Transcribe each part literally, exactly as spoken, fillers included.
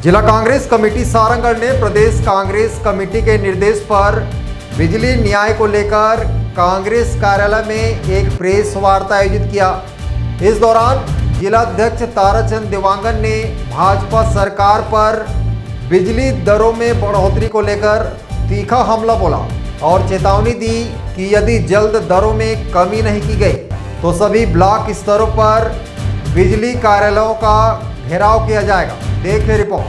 जिला कांग्रेस कमेटी सारंगढ़ ने प्रदेश कांग्रेस कमेटी के निर्देश पर बिजली न्याय को लेकर कांग्रेस कार्यालय में एक प्रेस वार्ता आयोजित किया। इस दौरान जिला अध्यक्ष ताराचंद देवांगन ने भाजपा सरकार पर बिजली दरों में बढ़ोतरी को लेकर तीखा हमला बोला और चेतावनी दी कि यदि जल्द दरों में कमी नहीं की गई तो सभी ब्लॉक स्तरों पर बिजली कार्यालयों का घेराव किया जाएगा। देखिए रिपोर्ट।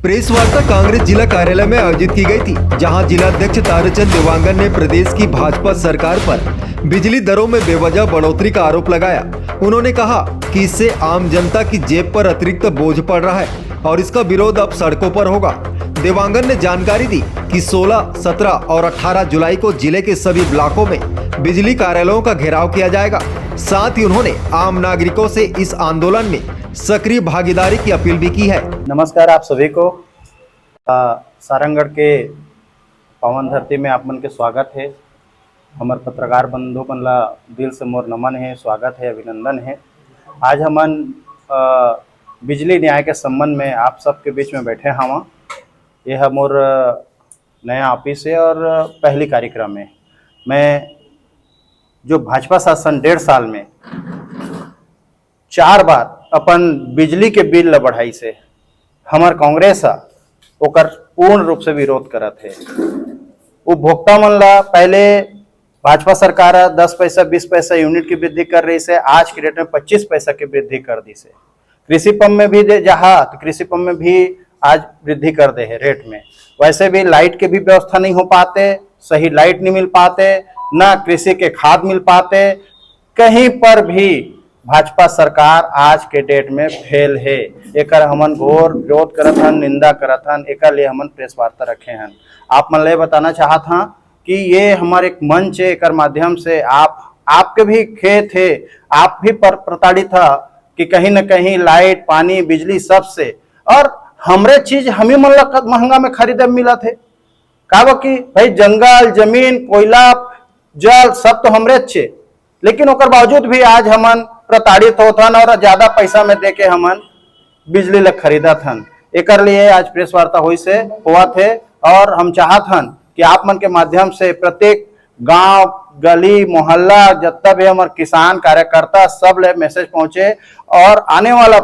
प्रेस वार्ता कांग्रेस जिला कार्यालय में आयोजित की गई थी, जहां जिला अध्यक्ष ताराचंद देवांगन ने प्रदेश की भाजपा सरकार पर बिजली दरों में बेवजह बढ़ोतरी का आरोप लगाया। उन्होंने कहा कि इससे आम जनता की जेब पर अतिरिक्त बोझ पड़ रहा है और इसका विरोध अब सड़कों पर होगा। देवांगन ने जानकारी दी कि सोलह, सत्रह और अठारह जुलाई को जिले के सभी ब्लॉकों में बिजली कार्यालयों का घेराव किया जाएगा। साथ ही उन्होंने आम नागरिकों से इस आंदोलन में सक्रिय भागीदारी की अपील भी की है। नमस्कार आप सभी को। अ, सारंगढ़ के पावन धरती में आप मन के स्वागत है। हमर पत्रकार बंधु मन ला दिल से मोर नमन है, स्वागत है, अभिनंदन है। आज हमन, अ, बिजली न्याय के संबंध में आप सबके बीच में बैठे हवा। ये ह मोर, अ, नया ऑफिस है और, अ, पहली कार्यक्रम है। मैं जो भाजपा शासन डेढ़ साल में चार बार अपन बिजली के बिल ल बढ़ाइस हे, हमर कांग्रेस ह ओकर पूर्ण रूप से विरोध करत हे। उपभोक्ता मन ल पहले भाजपा सरकार ह दस पैसा, बीस पैसा यूनिट की वृद्धि कर रहिस हे, आज के डेट में पच्चीस पैसा की वृद्धि कर दिस हे। कृषि पंप में भी दे जहाँ तो कृषि पंप में भी आज वृद्धि कर दे हे रेट में। वैसे भी लाइट के भी व्यवस्था नहीं हो पाते, सही लाइट नहीं मिल पाते, ना कृषि के खाद मिल पाते, कहीं पर भी भाजपा सरकार आज के डेट में फेल हे। एकर हमन घोर विरोध करत हन, निंदा करत हन, एकर लिए हमन प्रेस वार्ता रखे हन। आप मन ले बताना चाहत हन कि ये हमर एक मंच है, एकर माध्यम से आप, आपके भी खेत है, आप भी पर प्रताड़ित ह कि कहीं न कहीं लाइट, पानी, बिजली सबसे, और हमरे चीज हम ही मन ला क-, महंगा में खरीदे मिलत है। काबर कि भाई जंगल, जमीन, कोयला, जल सब तो हमरे चे, लेकिन ओकर बावजूद भी आज हमन प्रताड़ित होत हन और ज्यादा पैसा में देके हमन बिजली ल खरीदत हन। एकर लिए आज प्रेस वार्ता होइस हे, होवत हे और हम चाहत हन कि आप मन के माध्यम से प्रत्येक गांव, गली, मोहल्ला, जत्ता भी हमर किसान कार्यकर्ता सब ले मैसेज पहुंचे और आने वाला,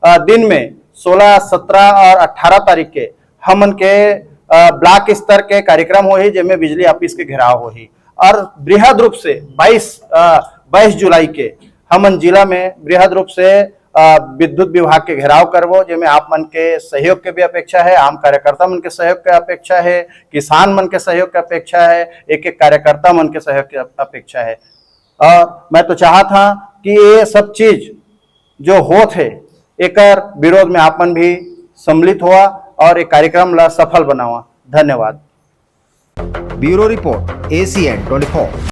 अ, दिन में सोलह, सत्रह और अठारह तारीख के हमन के, अ, ब्लॉक स्तर के कार्यक्रम होही, जेमे बिजली ऑफिस के घेराव होही और बृहद रूप से बाईस, अ, बाईस जुलाई के हमन जिला में बृहद रूप से, अ, विद्युत विभाग के घेराव करबो, जेमे आप मन के सहयोग के भी अपेक्षा है, आम कार्यकर्ता मन के सहयोग के अपेक्षा है, किसान मन के सहयोग के अपेक्षा है, एक एक कार्यकर्ता मन के सहयोग के अप-, अपेक्षा है। और मैं तो चाहत हाँ कि ये सब चीज जो होत है, एकर विरोध में आप मन भी सम्मिलित होवा और एक कार्यक्रम ला सफल बनावा। धन्यवाद। ब्यूरो रिपोर्ट, एसीएन ट्वेंटी फोर।